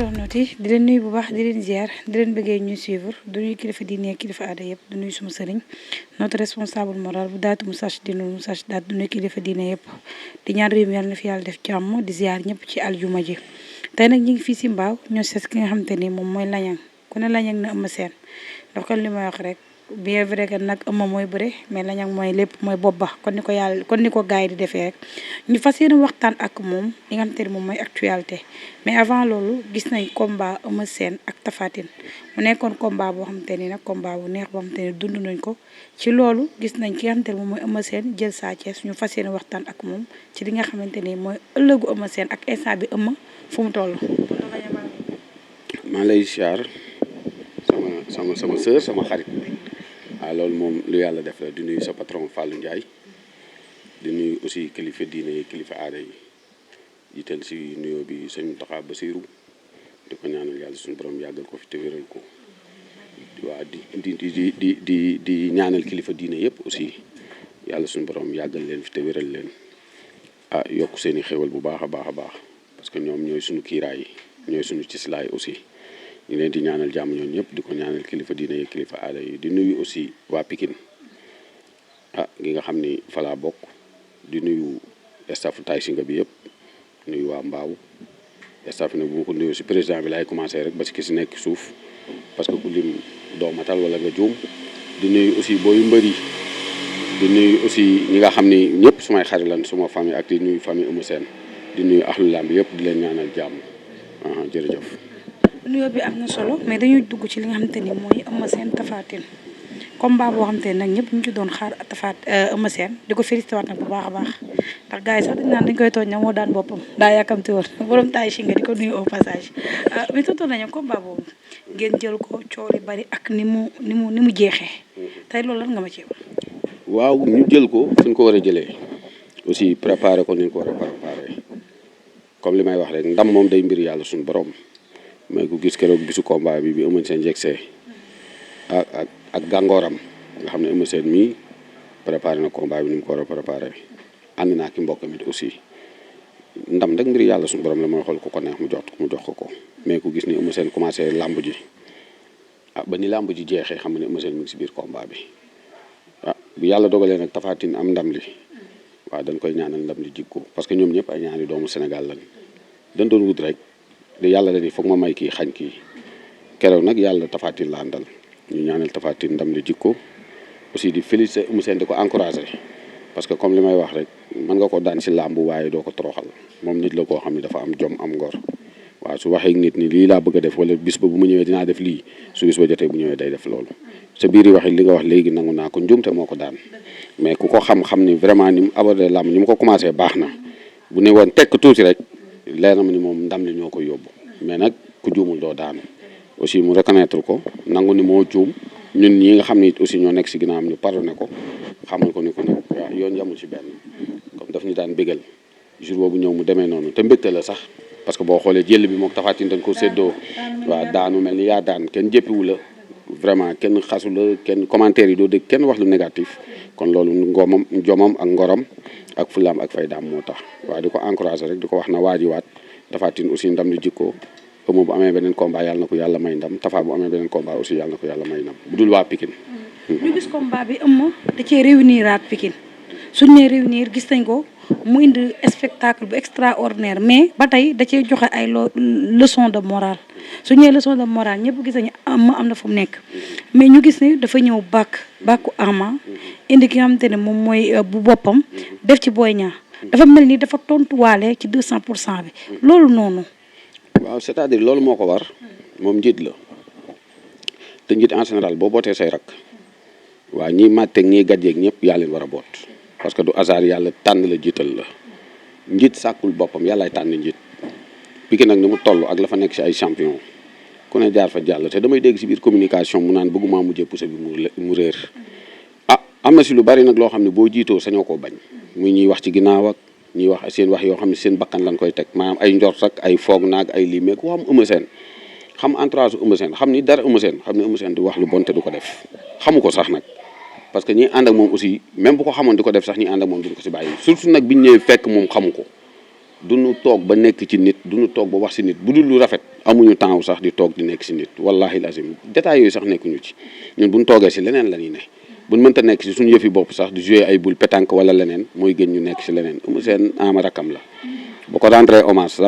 internet yi di leen nuyu bu baax di leen ziar di leen bëggee ñuy suivre du nuyu kilifa diine kilifa aada yëpp du nuyu suma sëriñ notre responsable moral bu daatu Moustarchidine daat du nuyu kilifa diine yëpp di ñaan réew mi yàlla na fi yàlla def jàmm di ziar ñëpp ci aljuma ji tey nag ñu ngi fii si mbaaw ñoo seet ki nga xamante ni moom mooy Lagnang ku ne Lagnang na Eumeu Sène ndax kon li may wax rek bien vrai que nag Eumeu mooy bëre mais Lagnang mooy lépp mooy bopp ba kon ni ko gars yi di defee rek ñu fas yéene waxtaan ak moom li nga xamante ni moom mooy actualité mais avant loolu gis nañ combat Eumeu Sène ak Tapha Tine mu nekkoon combat boo xamante ni nag combat bu neex boo xamante ni dund nañ ko ci loolu gis nañ ki nga xamante ni moom mooy Eumeu Sène jël Sa Thiès ñu fas yéene waxtaan ak moom ci li nga xamante ni mooy ëllëgu Eumeu Sène ak instant bi Eumeu fu mu toll. maa lay siyaar sama sœur sama xarit waaw loolu moom lu yàlla def la di nuyu sa patron Fallou Ndiaye di nuyu aussi kilifa diine yi kilifa aada yi jiital si nuyoo bi sëñ Mountakha Bassirou di ko ñaanal yàlla suñu borom yàggal ko fi te wéral ko waa di ñaanal kilifa diine yëpp aussi yàlla suñu borom yàggal leen fi te wéral leen yokk seen i xéwal bu baax a baax a baax parce que ñoom ñooy suñu kiiraay yi ñooy suñu cislaay aussi ñu leen di ñaanal jàmm ñoom ñëpp di ko ñaanal kilifa diine yi kilifa aada yi di nuyu aussi waa Pikine gi nga xam ni fa laa bokk di nuyu staffu Tay Shinger bi yëpp nuyu waa Mbaaw staff ne bu ma ko nuyu si président bi laay commencé rek ba si ki si nekk suuf parce que ku lim doomatal wala nga juum di nuyu aussi booyu mbëri di nuyu aussi ñi nga xam ni ñëpp sumay xarit lan suma famille ak di nuyu famille Eumeu Sène di nuyu axlu lamb bi yëpp di leen ñaanal jàmm jërëjëf. nuyoo bi am na solo mais dañuy dugg ci li nga xamante ni mooy Eumeu Sène Tapha Tine combat boo xamante ni nag ñëpp ñu ci doon xaar Eumeu Sène di ko félicité waat nag bu baax a baax ndax gars yi sax dañ naan dañ koy tooñ na moo daan boppam daa yàkkamti woon borom Tay Shinger di ko nuyu au passage mais tonton nañu combat boobu ngeen jël ko coow li bari ak ni mu jeexee tey loolu lan nga ma ci wax. waaw ñu jël ko fu ñu ko war a jëlee aussi préparé ko ni ñu ko war a préparé comme li may wax rek ndam moom day mbir yàlla suñu borom mais ku gis keroog bisu combat bi Eumeu Sène jegsee ak gàngooram nga xam ne Eumeu Sène mii préparé na combat bi ni mu ko war a préparé ànd naa ki mbokkam it aussi ndam rek mbir yàlla suñu borom la mooy xool ku ko neex mu jox ko mais ku gis ni Eumeu Sène commencé làmb ji ba ni làmb ji jeexee xam ne Eumeu Sène mi ngi si biir combat bi bu yàlla dogalee nag Tapha Tine am ndam li waaw dañ koy ñaanal ndam li jikko parce que ñoom ñëpp ay ñaani doomu Sénégal lañ dañ doon wut rek de yàlla dañuy foog ma may kii xañ kii keroog nag yàlla Tapha Tine la àndal ñu ñaanal Tapha Tine ndam li jikko aussi di féliciter Eumeu Sène di ko encourager parce que comme li may wax rek mën nga ko daan si làmb waaye doo ko toroxal moom nit la koo xam ne dafa am jom am ngor waaw su waxee nit ni lii laa bëgg a def wala bis ba bu ma ñëwee dinaa def lii su bis ba jotee bu ñëwee day def loolu sa biir yi wax li nga wax léegi nangu naa ko njuumte moo ko daan mais ku ko xam ni vraiment ni mu abordé làmb ni mu ko commencé baax na bu ne woon tekk tuuti rek leer na ma ni moom ndam li ñoo koy yóbbu mais nag ku juumul doo daanu aussi mu reconnaître ko nangu ni moo juum ñun ñi nga xam ni aussi ñoo nekk si ginnaawam ñu pardonné ko xamal ko ni ko nag waaw yoon yamul si benn comme daf ñu daan bégal jour boobu ñëw mu demee noonu te mbégte la sax parce que boo xoolee jël bi mook Tapha Tine dañ ko séddoo waaw daanu mel ni yaa daan kenn jéppiwu la vraiment kenn xasu la kenn commentaire yi doo dégg kenn wax lu négatif kon loolu jomam ak ngoram ak fulaam ak faydaam moo tax waaw di ko encouragé rek di ko wax na waajiwaat Tapha Tine aussi ndam li jikko Eumeu bu amee beneen combat yàlla na ko yàlla may ndam Tapha bu amee beneen combat aussi yàlla na ko yàlla may ndam bu dul waa Pikine. ñu gis combat bi Eumeu da cee réunir aat Pikine suñu nee réunir gis nañ ko mu indi spectacle bu extraordinaire mais ba tey da cee joxe ay leçon de morale su ñëwee leçon de morale ñëpp gis nañu am na fu mu nekk mais ñu gis ne dafa ñëw bàkku Ama indi ki nga xamante ne moom mooy bu boppam def ci Boy Niang dafa mel ni dafa tontuwaale ci 200% bi loolu noonu. waaw c'est-à-dire loolu moo ko war moom njiit la te njiit en général boo bootee say rak waaw ñiy màtteeg ñiy gàjjeeg ñëpp yaa leen war a boot parce que du hasard yàlla tànn la jiital la njiit sàkkul boppam yàllaay tànn njiit Pikine nag ni mu toll ak la fa nekk si ay champion ku ne jaar fa jàll te damay dégg si biir communication mu naan bëgguma mujjee pousse bi mu réer am na si lu bari nag loo xam ne boo jiitoo sañoo koo bañ muy ñuy wax ci ginnaaw ak ñuy wax seen wax yoo xam ne seen bakkan lañ koy teg maanaam ay njort ak ay foog naag ay lii mais ku xam Eumeu Sène xam entourage Eumeu Sène xam ni dara Eumeu Sène xam ne Eumeu Sène di wax lu bon te du ko def xamu ko sax nag parce que ñi ànd ak moom aussi même bu ko xamoon di ko def sax ñi ànd ak moom duñ ko si bàyyi surtout nag biñu ñëwee fekk moom xamu ko du ñu toog ba nekk ci nit du ñu toog ba wax si nit bu dul lu rafet amuñu temps wu sax di toog di nekk si nit wallahi lazim détails yooyu sax nekkuñu ci ñun bu ñu toogee si leneen la ñuy ne bu ñu mënta nekk si suñu yëfi bopp sax di jouer ay boule pétanque wala leneen mooy gën ñu nekk si leneen Eumeu Sène Ama rakam la bu ko rendre hommage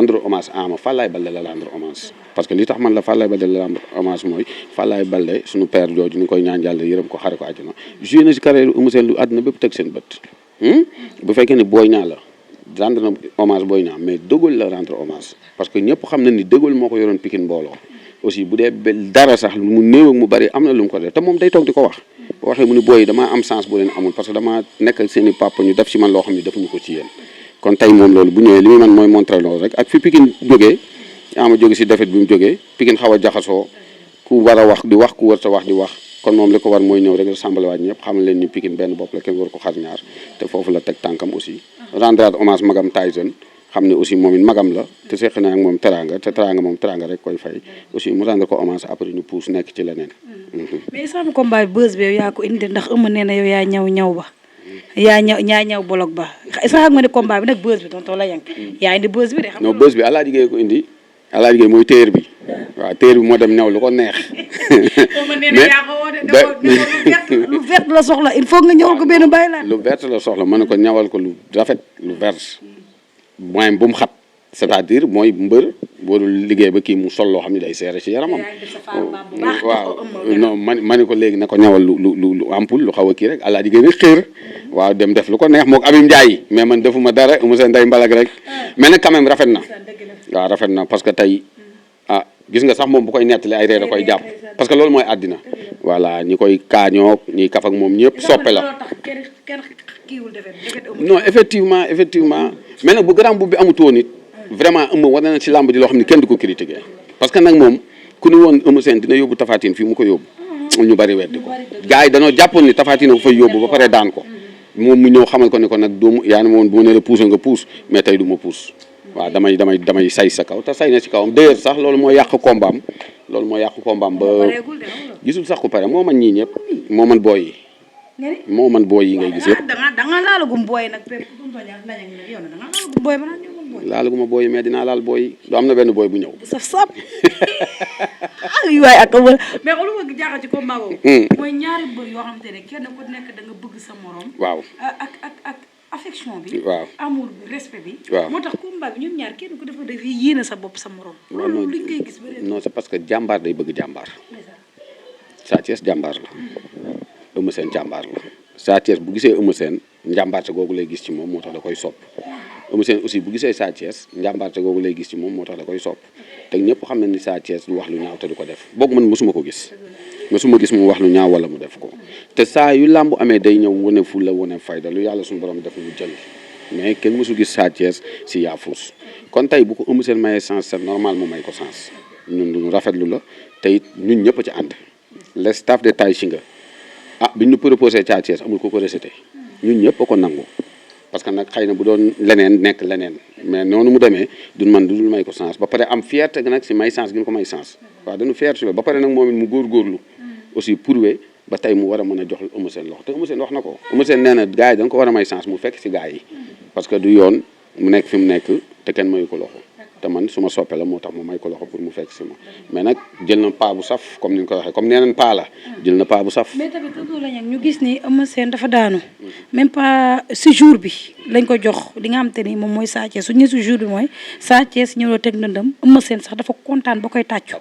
Ama Falaye Baldé la rendre hommage parce que li tax man la Falaye Baldé la rendre hommage mooy Falaye Baldé suñu père jooju ñu koy ñaan yàlla yërëm ko xare ko àjjana joué na si carrière Eumeu Sène lu àdduna bépp teg seen bët bu fekkee ne Boy Niang la rendre na hommage Boy Niang mais De Gaulle la rendre hommage parce que ñëpp xam na ni De Gaulle moo ko yoroon Pikine mbooloo aussi bu dee dara sax mu néew ak mu bari am na lu mu ko def te moom day toog di ko wax boo waxee mu ni booy damaa am chance bu leen amul parce que dama nekk ak seen i papa ñu def ci man loo xam ne defuñu ko ci yéen kon tey moom loolu bu ñëwee li muy man mooy montré loolu rek ak fi Pikine jógee ama jóge si defet bi mu jógee Pikine xaw a jaxasoo ku war a wax di wax ku war sa wax di wax kon moom li ko war mooy ñëw rek rassemblé waat ñëpp xamal leen ni Pikine benn bopp la kenn war ko xar ñaar te foofu la teg tànkam aussi rendre hommage magam Tyson xam ne aussi moom it magam la te seq na ak moom teranga te teranga moom teranga rek koy fay aussi mu rendre ko hommage après ñu pousse nekk ci leneen. mais sama combat bi buzz bi yow yaa ko indi ndax ëmb nee na yow yaa ñaw ba yaa ñaw bolok ba sax nga ne combat bi nag buzz bi tonton la yang yaa indi buzz bi de. xam nga non buzz bi Alaaji Gaye ko indi Alaaji Gaye mooy téer bi waaw téer bi moo dem ñaw lu ko neex. lu vert la soxla il faut nga ñëwal ko benn bàyyi laa. lu vert la soxla mën na ko ñawal ko lu rafet lu vert. mooy bu mu xat c'est-à-dire mooy mbër boolu liggéey ba kii mu sol loo xam ne day seere ci yaramam waaw non ma ni ko léegi na ko ñawal lu ampul lu xaw a kii rek Alaaji Gaye nag xéer waaw dem def lu ko neex moo ko Abim Ndiaye mais man defuma dara mu seen day mbalag rek mais nag quand même rafet na waaw rafet na parce que tey gis nga sax moom bu koy nettali ay ree da koy jàpp parce que loolu mooy àddina voilà ñi koy kaañoo ñiy kaf ak moom ñëpp soppe la non effectivement mais nag bu grand bu bi amutoon nit vraiment ëmb war na ci làmb ji loo xam ne kenn du ko critiquer parce que nag moom ku ni woon Eumeu Sène dina yóbbu Tapha Tine fii mu ko yóbbu ñu bari weddi ko gars yi danoo jàppoon ni Tapha Tine ko fay yóbbu ba pare daan ko moom mu ñëw xamal ko ne ko nag doomu yaa ne moom bu ma ne la puus nga puus mais tey du ma puus waaw damay say sa kaw te say na ci kawam d'ailleurs sax loolu moo yàq kombaam ba gisul sax ku pare moo man ñii ñëpp moo man booy yi moo man booy yi ngay gis yëpp da nga laalagum booy nag laalaguma booy mais dinaa laal booy du am na benn booy bu ñëw saf waay ak mais lu ma jaaxal ci combat boobu mooy ñaari mbër yoo xamante ne kenn ku nekk da nga bëgg sa morom waaw ak affection bi waaw amour bi respect bi waaw moo tax combat bi ñoom ñaar kenn ku dafa def yéene sa bopp sa morom loolu li ngay gis non c'est parce que jàmbaar day bëgg jàmbaar Sa Thiès jàmbaar la Eumeu Sène jàmbaar la Sa Thiès bu gisee Eumeu Sène njàmbaarte googu lay gis ci moom moo tax da koy sopp Eumeu Sène aussi bu gisee Sa Thiès njàmbaarte googu lay gis ci moom moo tax da koy sopp te ñëpp xam na ni Sa Thiès du wax lu ñaaw te du ko def boog man mosuma ko gis mosuma gis mu wax lu ñaaw wala mu def ko te saa yu làmb amee day ñëw wane fulla wane fayda lu yàlla suñu borom def mu jël mais kenn mosu gis Sa Thiès si yaafus kon tey bu ko Eumeu Sène mayee sens c'est normal mu may ko sens ñun duñu rafetlu la te it ñun ñëpp ci ànd le staff de Tay Shinger bi ñu proposé Sa Thiès amul ko rejeté ñun ñëpp a ko nangu parce que nag xëy na bu doon leneen nekk leneen mais noonu mu demee duñ man dudul may ko sens ba pare am fierté nag si may sens gi ñu ko may sens waaw dañu fierté ba pare nag moom it mu góorgóorlu aussi prouvé ba tey mu war a mën a jox Eumeu Sène loxo te Eumeu Sène wax na ko Eumeu Sène nee na gars yi da nga ko war a may sens mu fekk si gars yi parce que du yoon mu nekk fi mu nekk te kenn mayu ko loxo te man su ma soppe la moo tax mu may ko loxo pour mu fekk si ma mais nag jël na paa bu saf comme ni ñu ko waxee comme nee nañ paa la jël na paa bu saf. mais tamit tonton la ñu gis ni Eumeu Sène dafa daanu même pas si jour bi lañ ko jox li nga xam te ni moom mooy Sa Thiès su ñu si jour bi mooy Sa Thiès ñëw la teg ndëndam Eumeu Sène sax dafa kontaan ba koy tàccu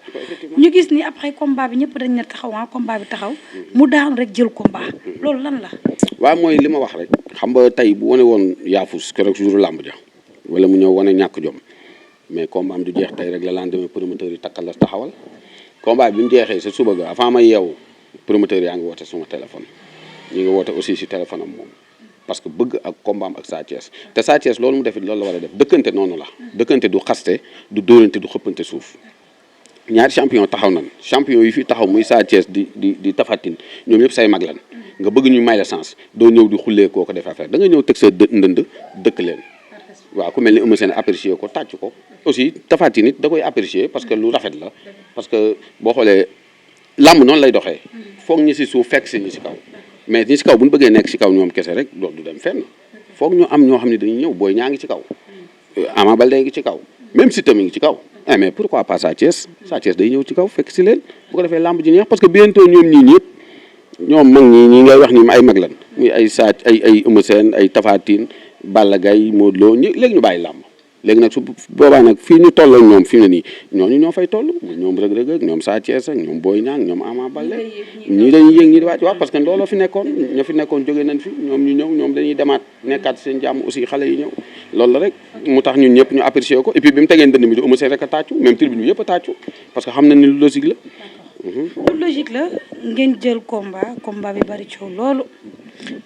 ñu gis ni après combat bi ñëpp dañ ne taxaw combat bi taxaw mu daanu rek jël combat loolu lan la. waaw mooy li ma wax rek xam nga tey bu wane woon yaafus keroog jour làmb ja wala mu ñëw wane ñàkk jom mais combat am du jeex tey rek la lendemain promoteur yi takkal la taxawal combat bi mu jeexee sa suba ga avant ma yeewu promoteur yaa ngi woote suma téléphone ñu ngi woote aussi si téléphone am moom parce que bëgg ak combat am ak Sa Thiès te Sa Thiès loolu mu defit loolu la war a def dëkkante noonu la dëkkante du xaste du dóorante du xëppante suuf ñaari champion taxaw nan champion yi fi taxaw muy Sa Thiès di Tapha Tine ñoom ñëpp say mag lan nga bëgg ñu may la sens doo ñëw di xullee koo ko def affaire da nga ñëw teg sa ndënd dëkk leen waaw ku mel ni Eumeu Sène apprécier ko tàcc ko aussi Tapha Tine nit da koy apprécier parce que lu rafet la parce que boo xoolee làmb noonu lay doxee foog ñi si suuf fekk si ñi si kaw mais ñi si kaw bu ñu bëggee nekk si kaw ñoom kese rek loolu du dem fenn foog ñu am ñoo xam ne dañuy ñëw booy ñaa ngi ci kaw Ama Baldé ngi ci kaw même Siteu mi ngi ci kaw mais pourquoi pas Sa Thiès day ñëw ci kaw fekk si leen bu ko defee lamb ji neex parce que bientôt ñoom ñii ñëpp ñoom mag ñi ngay wax ni ay mag lan muy ay ay Eumeu Sène ay Tapha Tine Balla Gaye Modou Lo léegi ñu bàyyi làmb léegi nag su boobaa nag fii ñu toll ak ñoom fi mu ne nii ñooñu ñoo fay toll ñoom Reug Reug ak ñoom Sa Thiès ak ñoom Boy Niang ñoom Ama Baldé ñii dañuy yéeg ñi di wàcc waaw parce que looloo fi nekkoon ña fi nekkoon jóge nañ fi ñoom ñu ñëw ñoom dañuy demaat nekkaat seen jàmm aussi xale yi ñëw loolu la rek mu tax ñun ñëpp ñu apprécier ko et puis bi mu tegeen dënd mi di Eumeu Sène rek a tàccu même tribune bi yëpp a tàccu parce que xam nañ ni lu logique la lu logique la ngeen jël combat bi bari coow loolu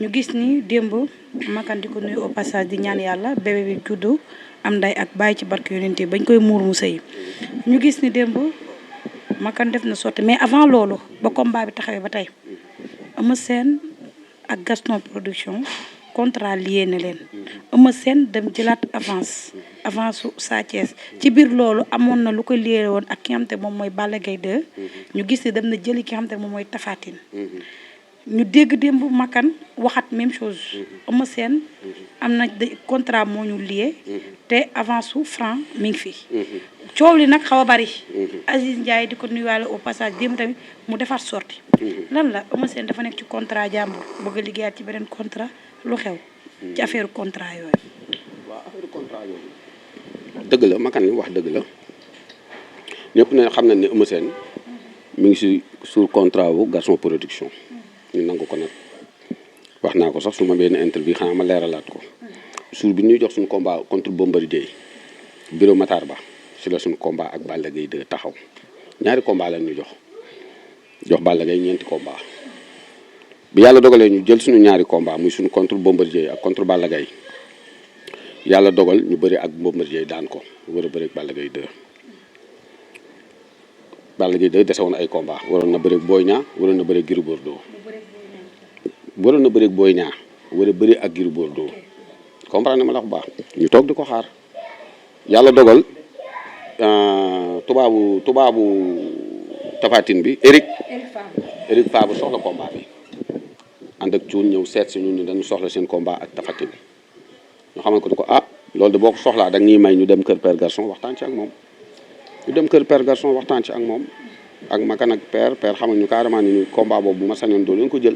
ñu gis ni démb Makan di ko nuyu au passage di ñaan yàlla bébé bi juddu am nday ak bàyyi ci barke yonent bañ koy muur mu sëy ñu gis ni démb Makan def na sotti mais avant loolu ba combat bi taxawee ba tey Eumeu Sène ak Gaston Production contrat lié na leen Eumeu Sène dem jëlaat avance su Sa Thiès ci biir loolu amoon na lu ko lié woon ak ki nga xam te moom mooy Balla Gaye 2 ñu gis ni dem na jëli ki nga xam te moom mooy Tapha Tine ñu dégg démb Makan waxat même chose Eumeu Sène am na contrat moo ñu lié te avance su franc mi ngi fi coow li nag xaw a bari Aziz Ndiaye di ko nuyuwaale au passage démb tamit mu defaat sorti lan la Eumeu Sène dafa nekk ci contrat jàmbur bëgg a liggéeyaat ci beneen contrat lu xew ci affaire contrat yooyu. waaw affaire contrat yooyu dëgg la Makan li wax dëgg la ñëpp ne xam nañ ne Eumeu Sène mi ngi si sur contrat wu Gaston Production ñu nangu ko nag wax naa ko sax su ma benn interview xanaa ma leeralaat ko suur bi ñuy jox suñu combat contre Bombardier bureau Matar Ba si la suñu combat ak Balla Gaye 2 taxaw ñaari combat la ñu jox Balla Gaye ñeenti combat bi yàlla dogalee ñu jël suñu ñaari combat muy suñu contre Bombardier ak contre Balla Gaye yàlla dogal ñu bëri ak Bombardier daan ko war a bëri ak Balla Gaye 2 Balla Gaye 2 dese woon ay combat waroon na bëri ak Boy Niang waroon na bëri ak Gris Bordeaux waroon na bëri ak Boy Niang war a bëri ak Gris Bordeaux comprendre ma la bu baax ñu toog di ko xaar yàlla dogal tubaabu Tapha Tine bi Eric Favre soxla combat bi ànd ak cuun ñëw seet si ñun ñu dañu soxla seen combat ak Tapha Tine ñu xamal ko ni ko loolu de boo ko soxlaa da ñuy may ñu dem kër Père Garçon waxtaan ci ak moom ñu dem kër Père Garçon waxtaan ci ak moom ak Makan ak Père xamal ñu carrément ni combat boobu bu ma sañoon doo leen ko jël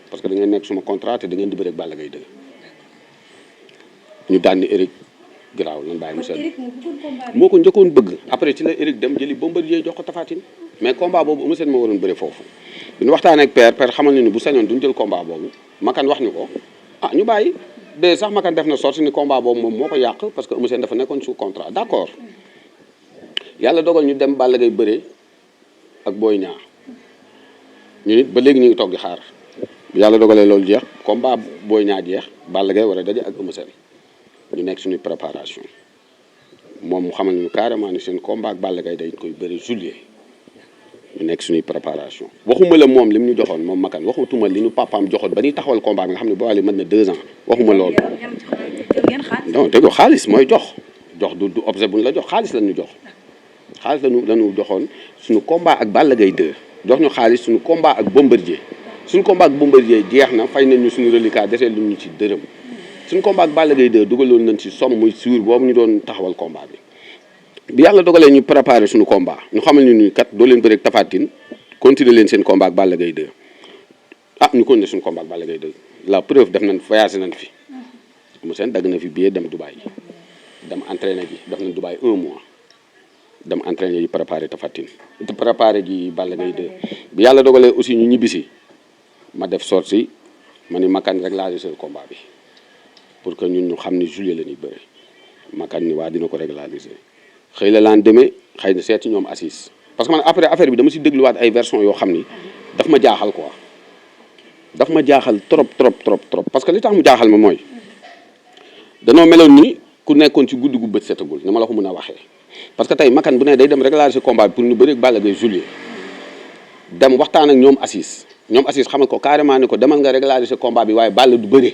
parce que da ngeen nekk suma contrat te da ngeen di bëre ak Balla Gaye 2 ñu daan ni Eric garaaw lan bàyyi mu sedd moo ko njëkkoon bëgg après ci la Eric dem jëli Bombardier jox ko Tapha Tine mais combat boobu Eumeu Sène moo waroon bëre foofu bi ñu waxtaanee ak Père xamal ni bu sañoon duñ jël combat boobu Makan wax ni ko ñu bàyyi de sax Makan def na sorti ni combat boobu moom moo ko yàq parce que Eumeu Sène dafa nekkoon sous contrat d'accord yàlla dogal ñu dem Balla Gaye bëre ak Boy Niang ñu nit ba léegi ñu ngi toog di xaar yàlla dogalee loolu jeex combat Boy Niang jeex Balla Gaye war a daje ak Eumeu Sène ñu nekk suñuy préparation moom mu xamal ñu carrément ni seen combat ak Balla Gaye dañ koy bëri juillet ñu nekk suñuy préparation waxuma la moom li mu ñu joxoon moom Makan waxutuma li ñu papaam joxoon ba ñuy taxawal combat bi nga xam ne boo wàllu mën na 2 ans waxuma loolu non dégg xaalis mooy jox du objet bu ñu la jox xaalis la ñu jox xaalis lañu joxoon suñu combat ak Balla Gaye 2 jox ñu xaalis suñu combat ak Bombardier suñu combat ak Bombardier jeex na fay nañ ñu suñu reliquat desee lu ñu ci dërëm suñu combat ak Balla Gaye 2 dugaloon nañ ci somme muy suur boobu ñu doon taxawal combat bi yàlla dogalee ñu préparé suñu combat ñu xamal ni kat doo leen bëri ak Tapha Tine continuer leen seen combat ak Balla Gaye 2 ñu continuer suñu combat ak Balla Gaye 2 la preuve def nañ voyagé nañ fi mu seen dagg na fi billet dem Dubaï dem entraîné ji def nañ Dubaï 1 mois dem entraîné ji préparé Tapha Tine préparé ji Balla Gaye 2 bi yàlla dogalee aussi ñu ñibbisi ma def sortie ma ni Makan régulariser combat bi pour que ñun ñu xam ni juillet la ñuy bëre Makan ni waa dina ko régulariser xëy la laan demee xëy na seeti ñoom assise parce que man après affaire bi dama si dégluwaat ay version yoo xam ni daf ma jaaxal quoi daf ma jaaxal trop parce que li tax mu jaaxal ma mooy danoo meloon ni ku nekkoon ci guddi gu bët setagul ni ma la ko mën a waxee parce que tey Makan bu ne day dem régulariser combat bi pour ñu bëri ak Balla Gaye juillet dem waxtaan ak ñoom assise xamal ko carrément ni ko demal nga régulariser combat bi waaye Balla du bëre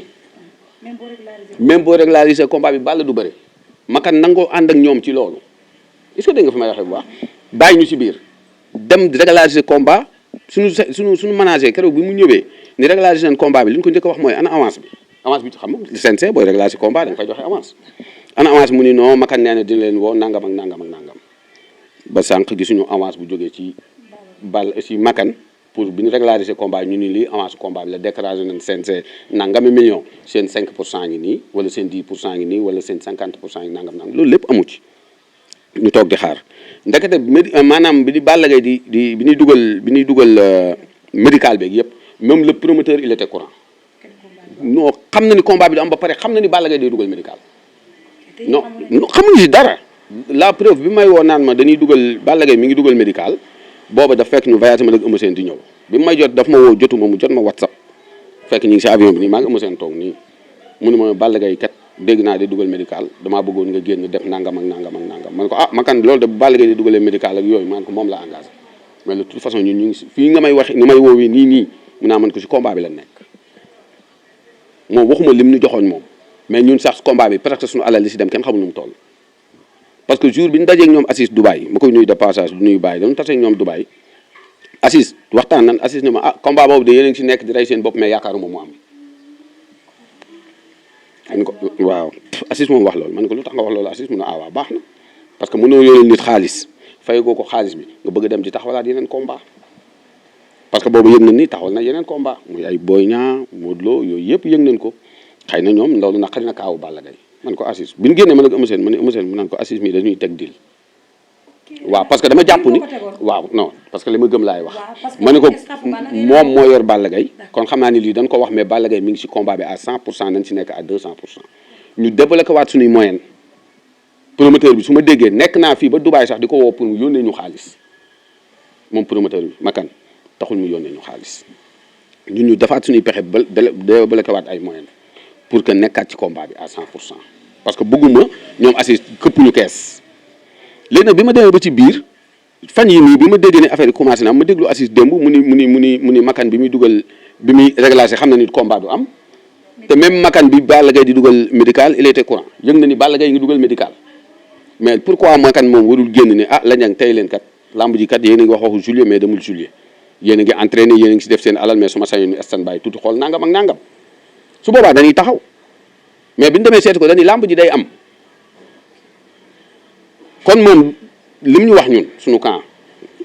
même boo régulariser combat bi Balla du bëre Makan nangoo ànd ak ñoom ci loolu est-ce que dégg nga fi may waxee bu baax bàyyi ñu ci biir dem régulariser combat suñu manager keroog bi mu ñëwee ni régulariser nañ combat bi li ñu ko njëkk a wax mooy ana avance bi xam nga CNG booy régulariser combat da nga fay joxe avance ana avance mu ni non makan nee na dina leen woo nangam ak nangam ak nangam ba sànq gisuñu avance bu jógee ci bal si makan pour bi ñu régulariser combat ñu ni lii avance combat bi la déclaré nañ seen nangami million seen 5 pour cent ngi nii wala seen 10 pour cent ngi nii wala seen 50 pour cent ngi nangam nangam loolu lépp amu ci ñu toog di xaar ndekete maanaam bi di Balla Gaye di bi ñuy dugal médical beeg yëpp même le promoteur il était courant non xam na ni combat bi du am ba pare xam na ni Balla Gaye day dugal médical non xamuñu si dara la preuve bi may woo naan ma dañuy dugal Balla Gaye mi ngi dugal médical booba daf fekk ñu voyagé ma dëgg Eumeu Sène di ñëw bi may jot daf ma woo jotuma mu jot ma WhatsApp fekk ñu ngi si avion bi nii maa ngi Eumeu Sène toog nii mu ne ma Balla Gaye kat dégg naa di dugal médical damaa bëggoon nga génn def nangam ak nangam ak nangam man ko ma kan loolu de bu Balla Gaye di dugalee médical ak yooyu man ko moom la engagé mais de toute façon ñun ñu ngi si fii nga may wax ni may woowee nii mun naa mën ko si combat bi la nekk moom waxuma lim ñu joxoon moom mais ñun sax combat bi presque suñu alal li si dem kenn xamul nu mu toll parce que jour bi ñu dajeeg ñoom Assis Dubaï ma koy nuyu de passage du nuyu Baye dañu taseeg ñoom Dubaï Assis waxtaan nan Assis ne ma combat boobu de yéen a ngi si nekk di rey seen bopp mais yaakaaruma mu am man ko waaw Assis moom wax loolu man ko lu tax nga wax loolu Assis mu ne waaw baax na parce que mënoo yónnee nit xaalis fay ko xaalis bi nga bëgg a dem di taxawalaat yeneen combat parce que boobu yëg nañ ni taxawal na yeneen combat muy ay Boy Niang Modou Lo yooyu yëpp yëg nañ ko xëy na ñoom loolu naqari na kaawu Balla Gaye man ko Assis bi ñu génnee man ak Eumeu Sène mu naan ko Assis mii dañuy teg deal waaw parce que dama jàpp ni waaw non parce que li ma gëm laay wax ma ne ko moom moo yor Balla Gaye kon xam naa ni lii dañ ko wax mais Balla Gaye mi ngi si combat bi à 100 pour cent nañ si nekk à 200 pour cent ñu débloqué waat suñuy moyen promoteur bi su ma déggee nekk naa fii ba Dubaï sax di ko woo pour mu yónnee ñu xaalis moom promoteur bi makan taxul mu yónnee ñu xaalis ñun ñu defaat suñuy pexe ba débloqué waat ay moyen pour que nekkaat ci combat bi à 100 pour cent parce que bëgguma ñoom Assis këpp ñu kees léegi nag bi ma demee ba ci biir fan yi nii bi ma déggee ne affaire yi commencé na ma déglu Assis démb mu ni makan bi muy dugal bi muy réglagé xam na ni combat du am te même makan bi Balla Gaye di dugal médical il était courant yëg na ni Balla Gaye ngi dugal médical mais pourquoi makan moom warul génn ne la ñang tey leen kat lamb ji kat yéen a ngi wax waxu juillet mais demul juillet yéen a ngi entraîné yéen a ngi si def seen alal mais su ma sañoon ni stand by tuuti xool nangam ak nangam su boobaa dañuy taxaw mais bi ñu demee seeti ko dañuy lamb ji day am kon moom lim ñu wax ñun suñu camp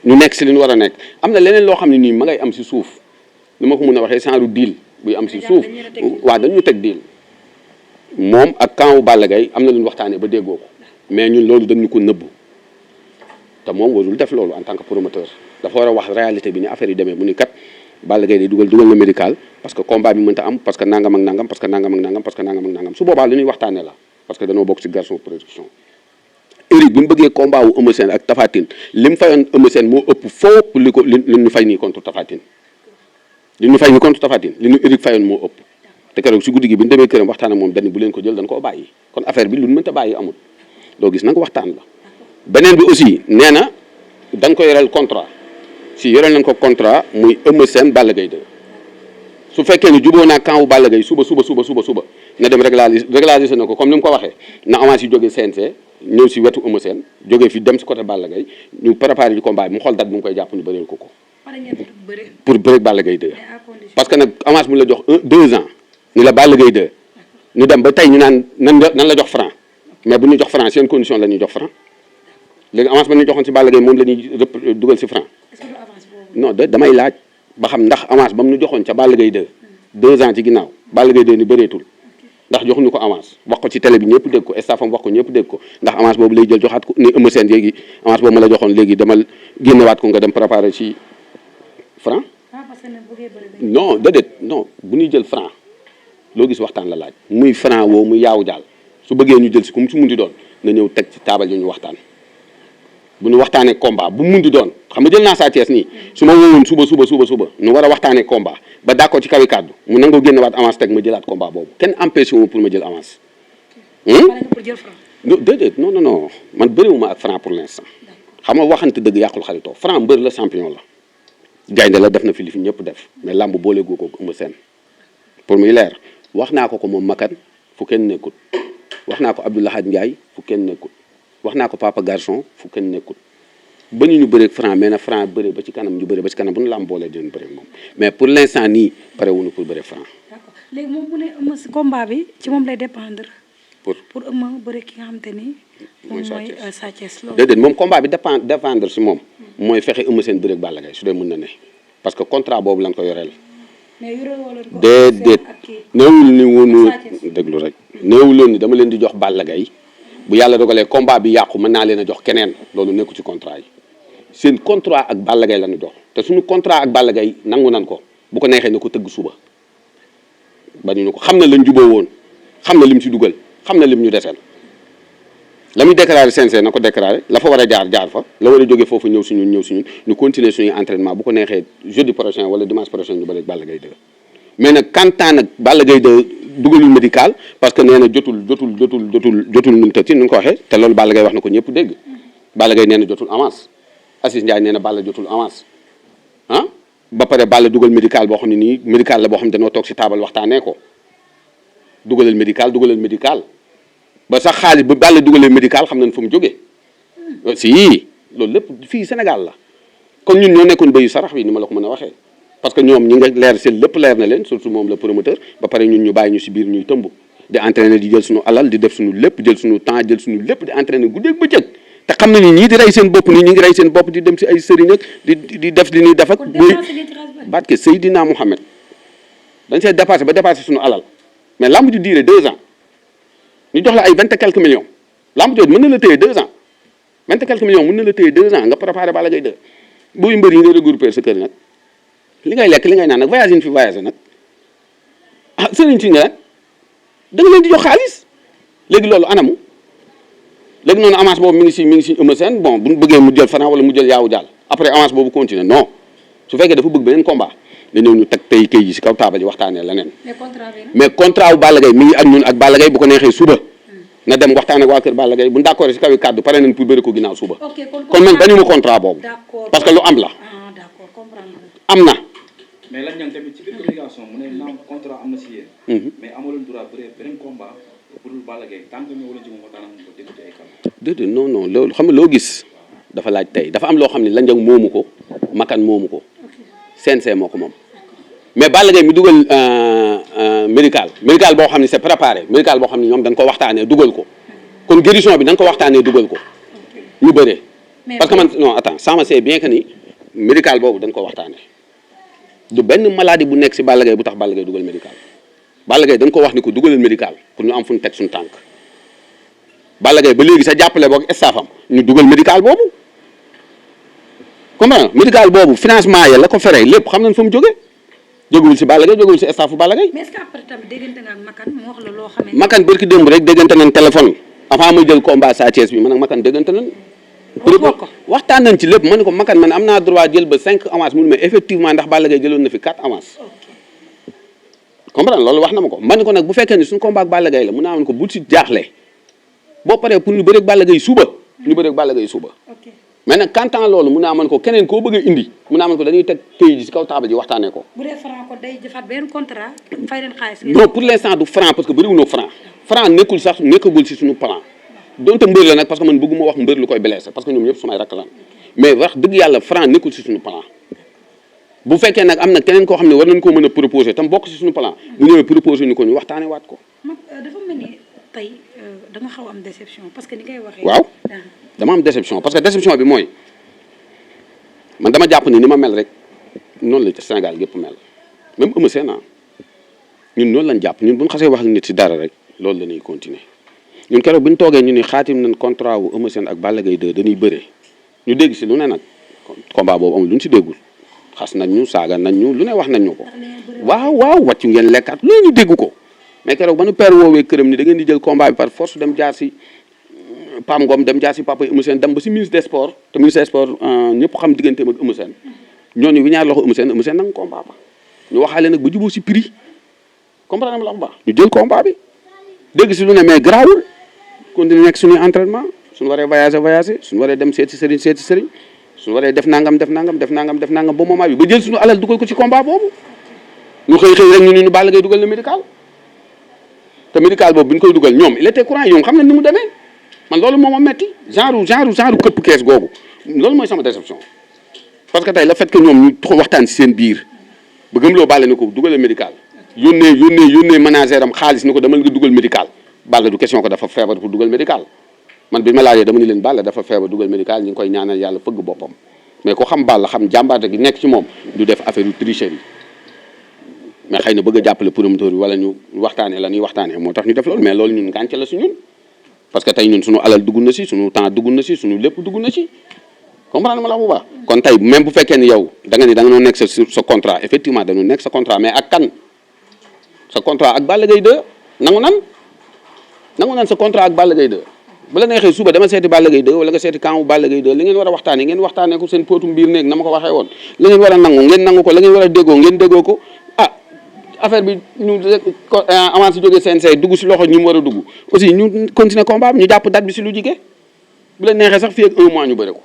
ñu nekk si li ñu war a nekk am na leneen loo xam ne nii ma ngay am si suuf li ma ko mun a waxee genre deal buy am si suuf waaw dañu teg deal moom ak camp wu Balla Gaye am na lu ñu waxtaanee ba déggoo ko mais ñun loolu dañu ko nëbbu te moom warul def loolu en tant que promoteur dafa war a wax réalité bi ni affaire yi demee mu ni kat Balla Gaye day dugal na médical parce que combat bi mënta am parce que nangam ak nangam parce que nangam ak nangam parce que nangam ak nangam su boobaa lu ñuy waxtaanee la parce que dañoo bokk ci Gaston Production Eric bi mu bëggee combat wu Eumeu Sène ak Tapha Tine li mu fayoon Eumeu Sène moo ëpp foop li ñu fay nii contre Tapha Tine li ñu fay nii contre Tapha Tine li ñu Eric fayoon moo ëpp te keroog si guddi gi bi ñu demee këram waxtaan ak moom dañ bu leen ko jël dañ koo bàyyi kon affaire bi lu ñu mënta bàyyi amul doo gis nag waxtaan la beneen bi aussi nee na dañ ko yoreel contrat si yoreel nañ ko contrat muy Eumeu Sène Balla Gaye 2 su fekkee ni juboo naa camp wu Balla Gaye suba na dem régulariser na ko comme ni mu ko waxee na avance yi jógee CNG ñëw si wetu Eumeu Sène jógee fi dem si côté Balla Gaye ñu préparé du combat bi mu xool date bu mu koy jàpp ñu bëreel ko pour bëre Balla Gaye 2 parce que nag avance bu la jox 2 ans ni la Balla Gaye 2 ñu dem ba tey ñu naan nan la jox franc mais bu ñu jox franc seen condition la ñuy jox franc léegi avance ba ñu joxoon si Balla Gaye moom la ñuy dugal si franc non damay laaj ba xam ndax avance ba mu ñu joxoon ca Balla Gaye 2 ans ci ginnaaw Balla Gaye 2 ni bëreetul ndax joxuñu ko avance wax ko ci télé bi ñëpp dégg ko staffam wax ko ñëpp dégg ko ndax avance boobu lay jël joxaat ko ni Eumeu Sène léegi avance boobu ma la joxoon léegi demal génnewaat ko nga dem préparer ci franc non déedéet non bu ñuy jël franc loo gis waxtaan la laaj muy franc woo muy yaawu jaal su bëggee ñu jël si ku mu si mun di doon na ñëw teg ci taabal yi ñu waxtaan bu ñu waxtaanee combat bu mun di doon xam nga jël naa Sa Thiès nii su ma woowoon suba ñu war a waxtaanee combat ba d'accord ci kawi kàddu mu nangoo génnewaat avance teg ma jëlaat combat boobu kenn empêché wu pour ma jël avance. déedéet non man bëriwuma ak franc pour l'instant xam nga waxante dëgg yàqul xaritoo franc mbër la champion la gaynde la def na fi li fi ñëpp def mais làmb boole goo ko Eumeu Sène pour muy leer wax naa ko moom makan fu kenn nekkul wax naa ko Abdoulahad Ndiaye fu kenn nekkul wax naa ko Papa Garçon fu kenn nekkul ba ñu bëreeg franc mais na franc bëre ba ci kanam ñu bëre ba ci kanam bu ñu làmb boolee dinañ bëre moom mais pour l'instant nii pare wuñu pour bëre franc. d'accord léegi moom mu ne combat bi ci moom lay dépendre pour Eumeu bëre ki nga xamante ni. moom mooy Sa Thiès loolu. déedéet moom combat bi dépendre si moom. mooy fexe Eumeu Sène bëre ak Balla Gaye su dee mën na ne parce que contrat boobu lañ ko yoreel. mais yorewoo leen ko. déedéet néewul ni woonu déglu rek néewuloon ni dama leen di jox Balla Gaye bu yàlla dogalee combat bi yàqu mën naa leen a jox keneen loolu nekku ci contrat yi seen contrat ak Balla Gaye la ñu jox te suñu contrat ak Balla Gaye nangu nan ko bu ko neexee na ko tëgg suba bañuñu ko xam na lañ juboo woon xam na lim ci dugal xam na lim ñu deseel la muy déclaré CNG na ko déclaré la fa war a jaar fa la war a jógee foofu ñëw si ñun ñu continuer suñuy entraînement bu ko neexee jeudi prochain wala dimanche prochain ñu bëre ak Balla Gaye 2 mais nag kantaan nag Balla Gaye 2 dugalul médical parce que nee na jotul nu mu tëdd nu ko waxee te loolu Balla Gaye wax na ko ñëpp dégg Balla Gaye nee na jotul avance Assis Ndiaye nee na Balla jotul avance ah ba pare Balla dugal médical boo xam ne nii médical la boo xam ne dañoo toog si taabal waxtaanee ko dugalal médical ba sax xaalis ba Balla dugalee médical xam nañ fu mu jógee si loolu lépp fii Sénégal la kon ñun ñoo nekkoon béyu sarax bi ni ma la ko mën a waxee parce que ñoom ñi nga leer seen lépp leer na leen surtout moom le promoteur ba pare ñun ñu bàyyi ñu si biir ñuy tëmb di entraîner di jël suñu alal di def suñu lépp jël suñu temps jël suñu lépp di entraîner guddeeg bëccëg te xam nañu ñii di rey seen bopp nii ñi ngi rey seen bopp di dem si ay sëriñ ak di def li ñuy def ak baat ke Seydina Mouhamed dañ see dépassé suñu alal mais lamb ju diire 2 ans ñu jox la ay 20 et quelques millions lamb jooju mën na la téye 2 ans 20 et quelques millions mën na la téye 2 ans nga préparé Balla Gaye 2 buy mbër yi nga regroupé sa kër nag li ngay lekk li ngay naan nag voyage yi ñu fi voyagé nag ah sëriñ si nga nag da nga leen di jox xaalis léegi loolu anamu léegi noonu avance boobu mi ngi si Eumeu Sène bon bu ñu bëggee mu jël Franc wala mu jël yaawu jàll après avance boobu continuer non su fekkee dafa bëgg beneen combat da ñëw ñu teg pay kay yi si kaw taabal ji waxtaanee leneen mais contrat wu Balla Gaye mi ngi ak ñun ak Balla Gaye bu ko neexee suba na dem waxtaan ak waa kër Balla Gaye bu ñu d'accord si kaw yi kàddu pare nañ pour bëri ko ginnaaw suba kon man bañu ma contrat boobu parce que lu am la am na mais lan ñang tamit ci biir communication mu ne naam contrat am na si yéen mais amuloon droit bëre beneen combat pour Balla Gaye tant que ñëw la ci moom waxtaan ak ko dégg ci ay kàddu déedéet non loolu xam nga loo gis dafa laaj tey dafa am loo xam ne la njang moomu ko makan moomu ko CNG moo ko moom mais Balla Gaye mi dugal médical boo xam ne c'est préparé médical boo xam ne ñoom dañ ko waxtaanee dugal ko kon guérison bi dañ ko waxtaanee dugal ko ñu bëree parce que man non attends ça c'est bien que ni médical boobu dañ ko waxtaanee du benn maladie bu nekk si Balla Gaye bu tax Balla Gaye dugal médical Balla Gaye dañ ko wax ni ko dugalal médical pour ñu am fu ñu teg suñu tànk Balla Gaye ba léegi sa jàppale boog staffam ñu dugal médical boobu comprendre médical boobu financement ya la ko feree lépp xam nañ fa mu jógewul si Balla Gaye jógewul si staffu Balla Gaye. mais est-ce que après tamit déggante nga ak Makan mu wax la loo xamante ne. Makan barki démb rek déggante nañ téléphone avant muy jël combat Sa Thiès bi man ak Makan déggante nañ. waxtaan nañ ci lépp ma ne ko Makan man am naa droit jël ba 5 avance mu ne mais effectivement ndax Balla Gaye jëloon na fi 4 avance. comprendre loolu wax na ma ko ma ne ko nag bu fekkee ni suñu combat ak Balla Gaye la mun naa am ko bu si jaaxle boo paree pour ñu bëreeg Balla Gaye suba ñu bëreeg Balla Gaye suba. mais nag kantaan loolu mun naa mën ko keneen koo bëgg a indi mun naa mën ko dañuy teg këyit ji si kaw taabal ji waxtaanee ko. bu dee Franc ko day jëfaat benn contrat fay leen xaalis. non pour l'instant du Franc parce que bëriwul ak Franc nekkul sax nekkagul si suñu plan donte mbër la nag parce que man bëgguma wax mbër lu koy blessé parce que ñoom ñëpp sumay rakk lan mais wax dëgg yàlla Franc nekkul si suñu plan bu fekkee nag am na keneen koo xam ne war nañ koo mën a proposé tam bokk si suñu plan bu ñëwee proposé ñu ko ñu waxtaanee waat ko. dafa mel ni tey da nga xaw am déception parce que ni ngay waxee. waaw dama am déception parce que déception bi mooy. man dama jàpp ni ma mel rek noonu la Sénégal gépp mel même Eumeu Sène ñun noonu lañ jàpp ñun bu ñu xasee wax ak nit si dara rek loolu la ñuy continuer ñun keroog bu ñu toogee ñu ni xaatim nañ contrat wu Eumeu Sène ak Balla Gaye 2 dañuy bëree ñu dégg si lu ne nag combat boobu amul lu ñu si déggul xas nañ ñu saaga nañ ñu lu ne wax nañ ñu ko waaw wàccu ngeen lekkaat loolu ñu dégg ko mais keroog ba nu père woowee këram ni da ngeen di jël combat bi par force dem jaar si Pam Ngom dem jaar si papa Eumeu Sène dem ba si ministre des sports te ministre des sports ñëpp xam digganteem ak Eumeu Sène ñooñu wi ñaar loxo Eumeu Sène nangu combat ba ñu waxaale nag ba jubóo si prix comprendre la baax ñu jël combat bi dégg si lu ne mais garaawul continuer nekk suñuy entraînement suñu waree voyager suñu waree dem seeti sëriñ suñu waree def nangam ba moment bi ba jël suñu alal dugal ko ci combat boobu ñu xëy rek ñu Balla Gaye dugal na médical te médical boobu bi ñu koy dugal ñoom il était courant yow xam na ni mu demee man loolu moo ma metti genre këpp kees googu loolu mooy sama déception parce que tey le fait que ñoom ñu waxtaan si seen biir ba gëm loo Balla ne ko dugalee médical yónnee manager am xaalis ne ko demal nga dugal médical Balla du question ko dafa feebar pour dugal médical man bi ma laajee dama ni leen Balla dafa feebar dugal médical ñu ngi koy ñaanal yàlla fëgg boppam mais ko xam Balla xam jàmbaarte gi nekk ci moom du def affaire yu tricherie mais xëy na bëgg a jàppale promoteur bi wala ñu waxtaanee la ñuy waxtaanee moo tax ñu def loolu mais loolu ñun gàncax la si ñun parce que tey ñun suñu alal dugg na si suñu temps dugg na si suñu lépp dugg na si comprendre ma la bu baax kon tey même bu fekkee ni yow da nga ni da nga doon nekk sa contrat effectivement dañu nekk sa contrat mais ak kan sa contrat ak Balla Gaye 2 nangu nan sa contrat ak Balla Gaye 2 bu la neexee suba dama seeti Balla Gaye 2 wala nga seeti camp Balla Gaye 2 li ngeen war a waxtaanee ngeen waxtaanee ko seen póotum biir néeg na ma ko waxee woon li ngeen war a nangu ngeen nangu ko la ngeen war a déggoo ngeen déggoo ko ah affaire bi ñu avance si jógee CNG dugg si loxo ñu mu war a dugg aussi ñu continuer combat bi ñu jàpp date bi si lu jigee bu la neexee sax fii ak 1 mois ñu bëre ko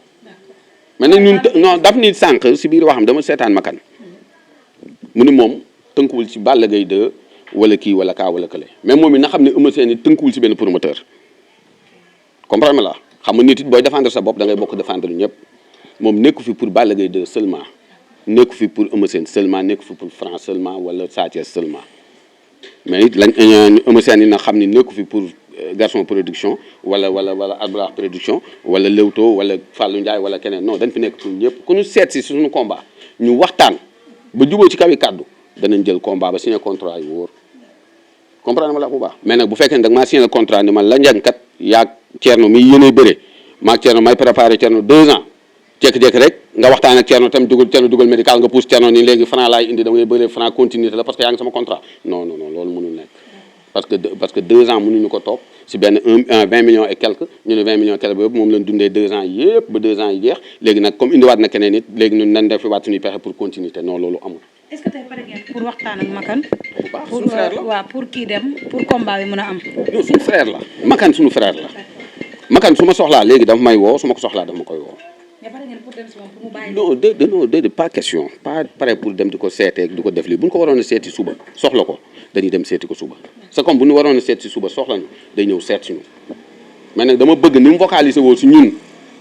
mais nag ñun non daf ni sànq si biir waxam dama seetaan makan mu ni moom tënkuwul ci Balla Gaye 2 wala kii wala kaa wala kële mais moom it na xam ne Eumeu Sène tënkuwul si benn promoteur comprendre la xam nga nit it booy défendre sa bopp da ngay bokk défendre ñëpp moom nekku fi pour Balla Gaye 2 seulement nekku fi pour Eumeu Sène seulement nekku fi pour Franc seulement wala Sa Thiès seulement mais it lañ Eumeu Sène yi na xam ni nekku fi pour Garçon production wala Albalax production wala Leewtoo wala Fallou Ndiaye wala keneen non dañ fi nekk pour ñëpp ku ñu seet si suñu combat ñu waxtaan ba jubóo ci kaw yi kàddu danañ jël combat ba signé contrat yu wóor comprendre ma la bu baax mais nag bu fekkee ne da nga maa signé contrat ni man la njañ kat yaag Thierno mi yéenay bëre maag Thierno may préparé Thierno 2 ans jékki-jékki rek nga waxtaan ak Thierno tam dugal médical nga pousse Thierno ni léegi Franc laay indi damay bëre Franc continuité la parce que yaa ngi sama contrat non loolu mënul nekk parce que 2 ans mënuñu ko toog si benn 20 millions et quelques ñu ne 20 millions et quelques boobu moom lañ dundee 2 ans yëpp ba 2 ans yi jeex léegi nag comme indiwaat na keneen nit léegi ñun nañ def waat suñuy pexe pour continuité non loolu amul. est-ce que tey pare ngeen pour waxtaan ak Makan. bu baax suñu frère la waaw pour kii dem pour combat bi mën a am. non suñu frère la Makan suñu frère la Makan su ma soxlaa léegi dafa may woo su ma ko soxlaa dafa ma koy woo. mais pare ngeen pour dem si moom pour mu bàyyi. non déedéet pas question pas pare pour dem di ko seetee di ko def lii bu ñu ko waroon a seeti suba soxla ko dañuy dem seeti ko suba c'est comme bu ñu waroon a seet si suba soxla ñu day ñëw seet si ñu mais nag dama bëgg ni mu vocaliser woo si ñun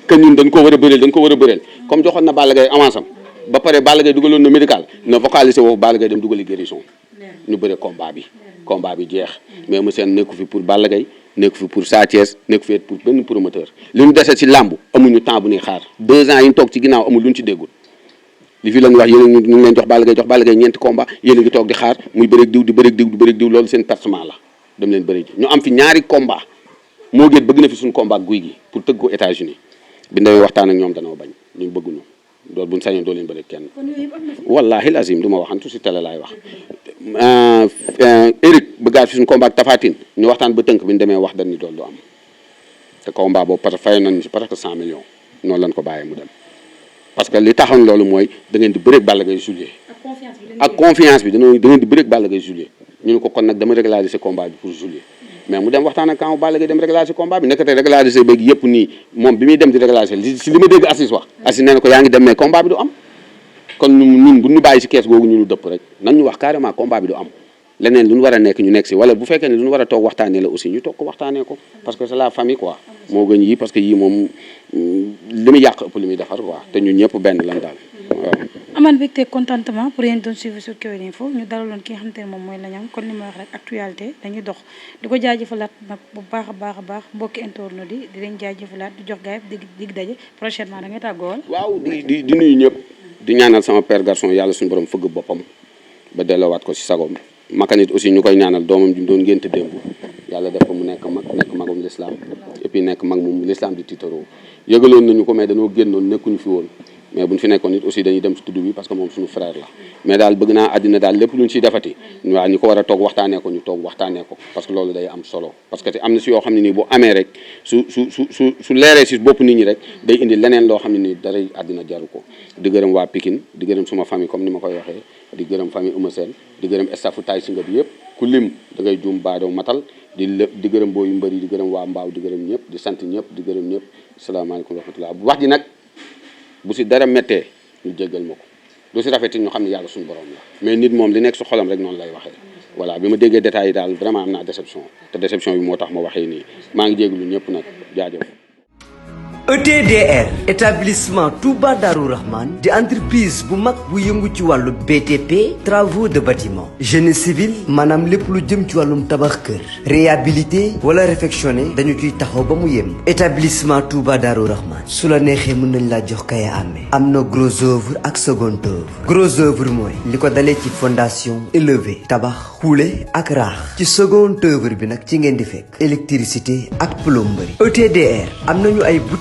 que ñun dañ ko war a bëreel comme joxoon na Balla Gaye avance am ba pare Balla Gaye dugaloon na médical na vocaliser woo Balla Gaye dem dugali guérison ñu bëre combat bi jeex mais Eumeu Sène nekku fi pour Balla Gaye nekku fi pour Sa Thiès nekku fi pour benn promoteur li ñu dese ci làmb amuñu temps bu ñuy xaar 2 ans yi ñu toog ci ginnaaw amul lu ñu ci déggul li fi la ñu wax yéen ñu ngi leen jox Balla Gaye ñeenti combat yéen a ngi toog di xaar muy bëreeg diw loolu seen pertement la dem leen bëri ji ñu am fi ñaari combat moo gën bëgg na fi suñu combat guy gi pour tëgg ko États-Unis bi ndawee waxtaan ak ñoom danoo bañ ñu bëgguñu loolu buñ sañoon doo leen bëri kenn wallahi lazim du ma waxantu si télé laay wax Eric bëggaat fi suñu combat ak Tapha Tine ñu waxtaan ba tënk bi ñu demee wax dañ ni dool du am te combat boobu parce que fayoon nañu si presque 100 millions noonu lañ ko bàyyee mu dem parce que li taxoon loolu mooy da ngeen di bëreeg Balla Gaye juillet ak confiance bi da ngeen di bëreeg Balla Gaye juillet ñu ne ko kon nag dama régulariser combat bi pour juillet mais mu dem waxtaan ak camp Balla Gaye dem régulariser combat bi nekkate régulariser béegi yëpp nii moom bi muy dem di régulariser si li ma dégg Assis wax Assis nee na ko yaa ngi dem mais combat bi du am kon ñun bu ñu bàyyi si kees googu ñu dëpp rek nan ñu wax carrément combat bi du am leneen lu ñu war a nekk ñu nekk si wala bu fekkee ne lu ñu war a toog waxtaanee la aussi ñu toog ko waxtaanee ko parce que c'est la famille quoi moo gën yii parce que yii moom li muy yàq ëpp li muy defar quoi te ñun ñëpp benn lan daal waaw. amaan mbégte contentement pour yéen doon suivre sur Kewel Info ñu dalaloon ki nga xamante ne moom mooy Lagnang kon li ma wax rek actualité dañuy dox di ko jaajëfalaat nag bu baax a baax mbokki internautes yi di leen jaajëfalaat di jox gaay dig daje prochainement da ngay tàggoowal. waaw di nuyu ñëpp di ñaanal sama père garçon yàlla suñu borom fëgg boppam ba delloowaat ko si sagom makanit aussi ñu koy ñaanal doomam ji doon ngénte démb yàlla def ko mu nekk magum l'islam et puis nekk mag moom l'islam di tiitaroo yëgaloon nañu ko mais dañoo génnoon nekkuñu fi woon mais buñ fi nekkoon it aussi dañuy dem si tudd bi parce que moom suñu frère la mais daal bëgg naa àddina daal lépp luñ ciy defati waaw ñu ko war a toog waxtaanee ko ñu toog waxtaanee ko parce que loolu day am solo parce que te am na si yoo xam ne nii bu amee rek su leeree si bopp nit ñi rek day indi leneen loo xam ne nii daray àddina jaru ko di gërëm waa Pikine di gërëm suma famille comme ni ma koy waxee di gërëm famille Eumeu Sène di gërëm staffu Tay Singa bi yëpp ku lim da ngay juum baadoo matal di gërëm booyu mbëri di gërëm waa Mbaaw di gërëm ñëpp di sant ñëpp di gërëm ñëpp salaamaaleykum wa rahmatullah bu wax ji nag bu si dara méttee ñu jéggal ma ko lu si rafet ñu xam ne yàlla suñu borom la mais nit moom li nekk su xolam rek noonu lay waxee voilà bi ma déggee détails yi daal vraiment am naa déception te déception bi moo tax ma waxee nii maa ngi jéggalu ñëpp nag jaajëf ETDR établissement Touba Darou Rahman di entreprise bu mag bu yëngu ci wàllu BTP travaux de bâtiment génie civil maanaam lépp lu jëm ci wàllum tabax kër réhabilité wala réfectionné dañu ciy taxaw ba mu yem. Établissement Touba Darou Rahman su la neexee mën nañ laa jox kaya amee am na gros œuvre ak second œuvre. Gros œuvre mooy li ko dalee ci fondation élevé tabax xuule ak raax ci second œuvre bi nag ci ngeen di fekk électricité ak plomberie. ETDR am nañu ay boutique